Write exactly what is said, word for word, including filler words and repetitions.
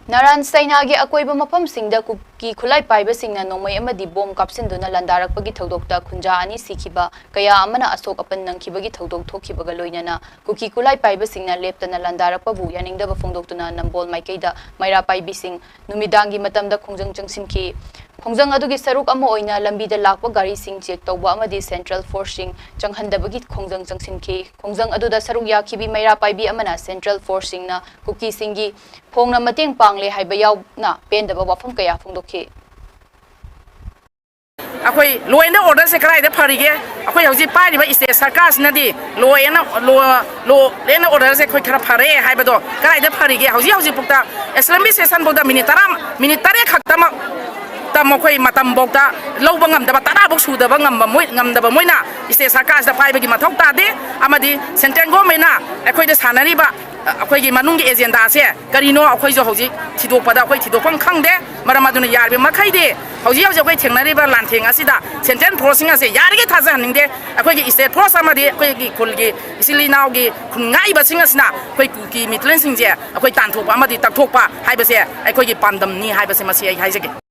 ꯅꯥꯔꯥꯟ ꯆꯩꯅꯥꯒꯤ ꯑꯀꯣꯏꯕ ꯃꯐꯝꯁꯤꯡꯗ ꯀꯨꯀꯤ ꯈꯨꯠꯂꯥꯏ ꯄꯥꯏꯕꯁꯤꯡꯅ ꯅꯣꯡꯃꯩ ꯑꯃꯗꯤ ꯕꯣꯝ ꯀꯥꯞꯁꯤꯟꯗꯨꯅ ꯂꯥꯟꯗꯥꯔꯛꯄꯒꯤ ꯊꯧꯗꯣꯛꯇ ꯈꯨꯟꯖꯥ ꯑꯅꯤ ꯁꯤꯈꯤꯕ, ꯀꯌꯥ ꯑꯃꯅ ꯑꯁꯣꯛ ꯑꯄꯟ ꯅꯪꯈꯤꯕꯒꯤ ꯊꯧꯗꯣꯛ ꯊꯣꯛꯈꯤꯕꯒ ꯂꯣꯏꯅꯅ ꯀꯨꯀꯤ ꯈꯨꯠꯂꯥꯏ ꯄꯥꯏꯕꯁꯤꯡꯅ ꯂꯦꯞꯇꯅ ꯂꯥꯟꯗꯥꯔꯛꯄꯕꯨ ꯌꯥꯅꯤꯡꯗꯕ ꯐꯣꯡꯗꯣꯛꯇꯨꯅ ꯅꯝꯕꯣꯜ ꯃꯥꯏꯀꯩꯗ ꯃꯩꯔꯥ ꯄꯥꯏꯕꯤꯁꯤꯡ ꯅꯨꯃꯤꯗꯥꯡꯒꯤ ꯃꯇꯝꯗ ꯈꯣꯡꯖꯪ ꯆꯪꯁꯤꯟꯈꯤ꯫ ꯈꯣꯡꯖꯪ ꯑꯗꯨꯒꯤ ꯁꯔꯨꯛ ꯑꯃ ꯑꯣꯏꯅ ꯂꯝꯕꯤꯗ ꯂꯥꯛꯄ ꯒꯥꯔꯤꯁꯤꯡ ꯆꯦꯛ ꯇꯧꯕ ꯑꯃꯗꯤ ꯁꯦꯟꯇ꯭ꯔꯦꯜ ꯐꯣꯔꯁꯁꯤꯡ ꯆꯪꯍꯟꯗꯕꯒꯤ ꯈꯣꯡꯖꯪ ꯆꯪꯁꯤꯟꯈꯤ꯫ ꯈꯣꯡꯖꯪ ꯑꯗꯨꯗ ꯁꯔꯨꯛ ꯌꯥꯈꯤꯕꯤ ꯃꯩꯔꯥ ꯄꯥꯏꯕꯤ ꯑꯃꯅ ꯁꯦꯟꯇ꯭ꯔꯦꯜ ꯐꯣꯔꯁꯁꯤꯡꯅ ꯀꯨꯀꯤꯁꯤꯡꯒꯤ ꯐꯣꯡꯅ ꯃꯇꯦꯡ ꯄꯥꯡꯂꯦ ꯍꯥꯏꯕ ꯌꯥꯎꯅ ꯄꯦꯟꯗꯕ ꯋꯥꯐꯝ ꯀꯌꯥ ꯐꯣꯡꯗꯣꯛꯈꯤ꯫ ꯑꯩꯈꯣꯏ ꯂꯣ ꯑꯦꯟ ꯑꯣꯔꯗꯔꯁꯦ ꯀꯗꯥꯏꯗ ꯐꯔꯤꯒꯦ? ꯑꯩꯈꯣꯏ ꯍꯧꯖꯤꯛ ꯄꯥꯏꯔꯤꯕ ꯁ꯭ꯇꯦꯠ ꯁꯔꯀꯥꯔꯁꯤꯅꯗꯤ law and law law and ꯑꯣꯔꯗꯔꯁꯦ ꯑꯩꯈꯣꯏ ꯈꯔ ꯐꯔꯦ ꯍꯥꯏꯕꯗꯣ ꯀꯗꯥꯏꯗ ꯐꯔꯤꯒꯦ? ꯍꯧꯖꯤꯛ ꯍꯧꯖꯤꯛꯐꯥꯎꯗ ꯑꯦꯁꯦꯝꯕ꯭ꯂꯤ ꯁꯦꯁꯟꯐꯥꯎꯗ ꯃꯤꯅꯤꯠ ꯇꯔꯥ, ꯃꯤꯅꯤꯠ ꯇꯔꯦꯠ ꯈꯛꯇꯃꯛ ꯇ ꯃꯈꯣꯏ ꯃꯇꯝꯐꯥꯎꯗ ꯂꯧꯕ ꯉꯝꯗꯕ, ꯇꯔꯥꯐꯥꯎ ꯁꯨꯗꯕ ꯉꯝꯕ ꯃꯣꯏ, ꯉꯝꯗꯕ ꯃꯣꯏꯅ ꯁ꯭ꯇꯦꯠ ꯁꯔꯀꯥꯔꯁꯤꯗ ꯄꯥꯏꯕꯒꯤ ꯃꯊꯧ ꯇꯥꯗꯦ꯫ ꯑꯃꯗꯤ ꯁꯦꯟꯇ꯭ꯔꯦꯜ ꯒꯣꯔꯃꯦꯟꯅ ꯑꯩꯈꯣꯏꯗ ꯁꯥꯟꯅꯔꯤꯕ, ꯑ, ꯑꯩꯈꯣꯏꯒꯤ ꯃꯅꯨꯡꯒꯤ ꯑꯦꯖꯦꯟꯗꯥꯁꯦ ꯀꯔꯤꯅꯣ ꯑꯩꯈꯣꯏꯁꯨ ꯍꯧꯖꯤꯛ ꯊꯤꯗꯣꯛꯄꯗ ꯑꯩꯈꯣꯏ ꯊꯤꯗꯣꯛꯐꯝ ꯈꯪꯗꯦ꯫ ꯃꯔꯝ ꯑꯗꯨꯅ ꯌꯥꯔꯤꯕ ꯃꯈꯩꯗꯤ ꯍꯧꯖꯤꯛ ꯍꯧꯖꯤꯛ ꯑꯩꯈꯣꯏ ꯊꯦꯡꯅꯔꯤꯕ ꯂꯥꯟꯊꯦꯡ ꯑꯁꯤꯗ ꯁꯦꯟꯇ꯭ꯔꯦꯜ ꯐꯣꯔꯁꯁꯤꯡ ꯑꯁꯦ ꯌꯥꯔꯤꯈꯩ ꯊꯥꯖꯍꯟꯅꯤꯡꯗꯦ꯫ ꯑꯩꯈꯣꯏꯒꯤ ꯁ꯭ꯇꯦꯠ ꯐꯣꯔꯁ ꯑꯃꯗꯤ ꯑꯩꯈꯣꯏꯒꯤ ꯈꯨꯜꯒꯤ ꯏꯆꯤꯜ ꯏꯅꯥꯎꯒꯤ ꯈꯨꯟ ꯉꯥꯛꯏꯕꯁꯤꯡ ꯑꯁꯤꯅ ꯑꯩꯈꯣꯏ ꯀꯨꯀꯤ ꯃꯤꯇ꯭ꯔꯦꯟꯁꯤꯡꯁꯦ ꯑꯩꯈꯣꯏ ꯇꯥꯟꯊꯣꯛꯄ ꯑꯃꯗꯤ ꯇꯛꯊꯣꯛꯄ ꯍꯥꯏꯕꯁꯦ ꯑꯩꯈꯣꯏꯒꯤ ꯄꯥꯟꯗꯝꯅꯤ ꯍꯥꯏꯕꯁꯦ ꯃꯁꯤ ꯑꯩ ꯍꯥꯏꯖꯒꯦ꯫